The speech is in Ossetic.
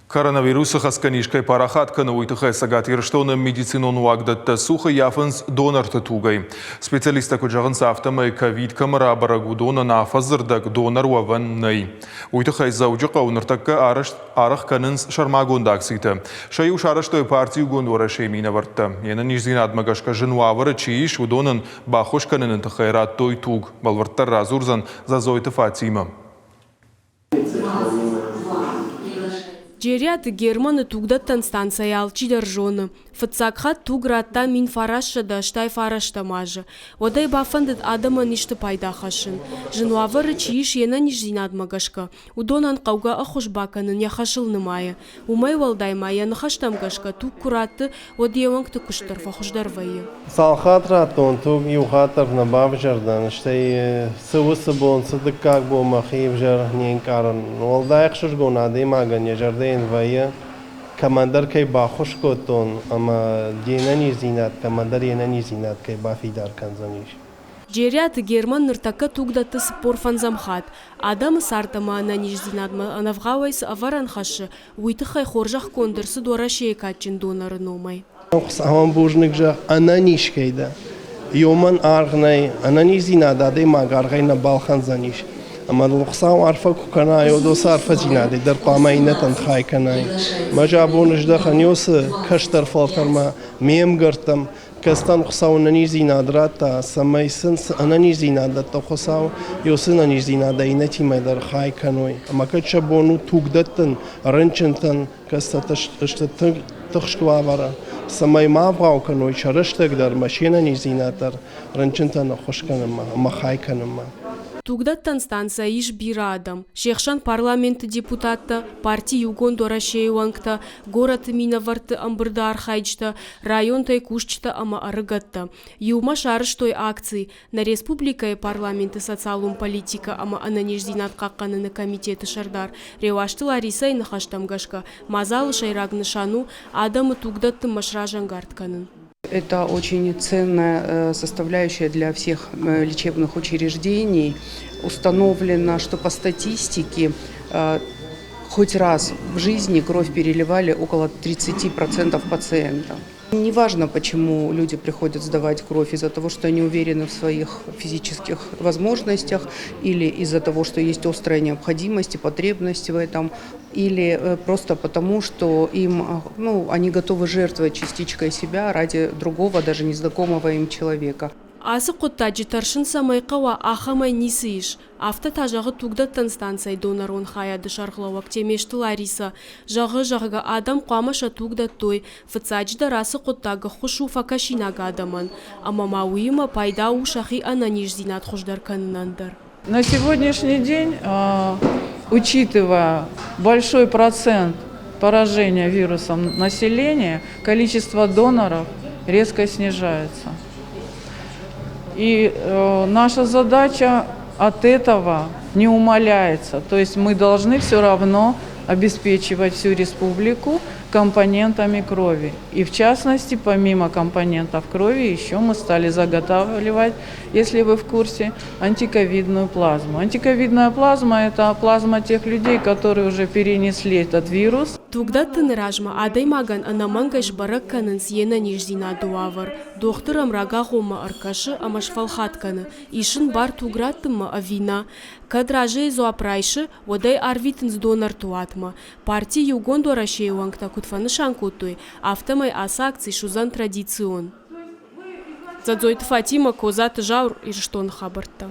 Коронавирусы хӕцгӕ низ кӕй парахат кӕны, уый тыххӕй Цӕгат Ирыстоны медицинон уагдӕттӕ цух ӕййафынц донорты тугӕй. Специалисттӕ куыд зӕгъынц, афтӕмӕй ковид кӕмӕ рабӕрӕг, уыдонӕн афӕдзы рдӕг донор уӕвӕн нӕй. Уый тыххӕй Дзӕуджыхъӕуы ныртӕккӕ арӕзт арӕх кӕнынц сӕрмагонд акцитӕ. Сӕ иу сарӕзтой парти Иугонд Уӕрӕсейы минӕвӕрттӕ. Йе нӕниздзинадмӕ гӕсгӕ зын уавӕры чи ис, уыдонӕн баххуыс кӕныны тыххӕй радтой туг. Бӕлвырддӕр радзурдзӕн Дзӕдзойты Фатимӕ. Джериаты Германы тугдӕттӕн станцӕйы алчидӕр зоны, фыццаг хатт туг радта 1989 азы. Уӕд ӕй бафӕндыд адӕмӕн исты пайда хӕссын. Зын уавӕры чи ис йе нӕниздзинадмӕ гӕсгӕ, уыдонӕн хъӕугӕ ӕххуыс бакӕнын йӕ хӕсыл нымайы. Уымӕй уӕлдай ма йӕ ныхӕстӕм гӕсгӕ туг куы ратты, уӕд йе уӕнгты куыст дӕр фӕхуыздӕр вӕййы. Цал хатт радтон туг, иу хатт дӕр нӕ бавзӕр дӕн, стӕй цы уыцы бон, цы дыккаг бон мӕхи ӕвзӕр не нкъарын. Уӕлдай ӕхсызгон адӕймагӕн йӕ зӕрдӕ йын вӕййы, кӕмӕндӕр кӕй баххуыс кодтон ӕмӕ де нӕниздзинад кӕмӕндӕр йе нӕниздзинад кӕй бафидар кӕндзӕнис. Джериаты Герман ныртӕккӕ туг дӕтты 45-ӕм хатт. Адӕмы цард ӕмӕ ӕнӕниздзинадмӕ ӕнӕвгъауӕй цы ӕвӕрӕн хӕссы, уый тыххӕй хорзӕхгонд ӕрцыд Уӕрӕсейы кадджын доноры номӕй. Хуыцауӕн бузныг зӕгъ, ӕнӕниз кӕй дӕ. Уымӕн аргъ нӕй. Ӕнӕниздзинад адӕймаг аргъӕй нӕ балхӕндзӕнис. Ӕмӕ дыл Хуыцау арфӕ куы кӕна, уӕд уыцы арфӕдзинадӕй дӕр хъуамӕ иннӕтӕн хай кӕнай. Мӕ абон здӕхӕн уыцы кӕстӕр фӕлтӕрмӕ, ме мгӕрттӕм, Кӕстӕн Хуыцау ӕнӕниздзинад радта, цӕмӕй сын цы ӕнӕниздзинад дӕтты Хуыцау, уыцы ӕнӕниздзинадӕй иннӕтимӕ дӕр хай кӕной. Ӕмӕ кӕд сӕ бон у туг дӕттын рынчынтӕн, кӕцытӕ сты тынг тыхст уавӕры, цӕмӕй ма ӕвгъау кӕной сӕ рӕстӕг дӕр ӕмӕ се нӕниздзинад дӕр рынчынтӕн ӕххуыс кӕнынмӕ ӕмӕ хай кӕнынмӕ. Тугдӕттӕн станцӕйы ис бирӕ адӕм. Се хсӕн парламенты депутаттӕ, парти Иугонд Уӕрӕсейы уӕнгтӕ, горӕты минӕвӕртты ӕмбырды архайджытӕ, районтӕй кусджытӕ ӕмӕ ӕрыгӕттӕ. Иумӕ сарӕзтой акци нӕ республикӕйы парламенты социалон политикӕ ӕмӕ ӕнӕниздзинад хъахъхъӕныны комитеты сӕрдар Реуазты Ларисӕйы ныхӕстӕм гӕсгӕ, мадзалы сӕйраг нысан у адӕмы тугдӕттынмӕ сразӕнгард кӕнын. Это очень ценная составляющая для всех лечебных учреждений. Установлено, что по статистике хоть раз в жизни кровь переливали около 30% пациентов. Неважно, почему люди приходят сдавать кровь, из-за того, что они уверены в своих физических возможностях, или из-за того, что есть острая необходимость и потребность в этом, или просто потому, что им, ну, они готовы жертвовать частичкой себя ради другого, даже незнакомого им человека. Ацы хъуыддаджы тӕрсын цӕмӕй хъӕуа, ахӕмӕй ницы ис. Афтӕ та зӕгъы тугдӕттӕн станцӕйы донорон хайады сӕргълӕууӕг Теместы Ларисӕ. Зӕгъы, зӕгъгӕ, адӕм хъуамӕ сӕ туг дӕттой, фыццаджыдӕр ацы хъуыддаг ӕххуыс у фӕкӕсинаг адӕмӕн, ӕмӕ ма уыимӕ пайда у сӕхи ӕнӕниздзинад хуыздӕр кӕнынӕн дӕр. На сегодняшний день, учитывая большой процент поражения вирусом населения, количество доноров резко снижается. И наша задача от этого не умаляется. То есть мы должны все равно обеспечивать всю республику компонентами крови. И в частности, помимо компонентов крови, еще мы стали заготавливать, если вы в курсе, антиковидную плазму. Антиковидная плазма – это плазма тех людей, которые уже перенесли этот вирус. Тугдӕттыны размӕ адӕймагӕн ӕнӕмӕнгӕй сбӕрӕг кӕнынц йе нӕниздзинады уавӕр. Дохтыр ӕм рагагъоммӕ ӕркӕсы ӕмӕ сфӕлхат кӕны, ис ын бар туг раттынмӕ ӕви нӕ. Кӕд разыйы дзуапп райсы, уӕд ӕй арвитынц донорты уатмӕ. Парти Иугонд Уӕрӕсейы уӕнгтӕ куыд фӕнысан кодтой, афтӕмӕй ацы акци суыдзӕн традицион. Дзӕдзойты Фатимӕ, Козаты Заур, Ирыстоны хабӕрттӕ.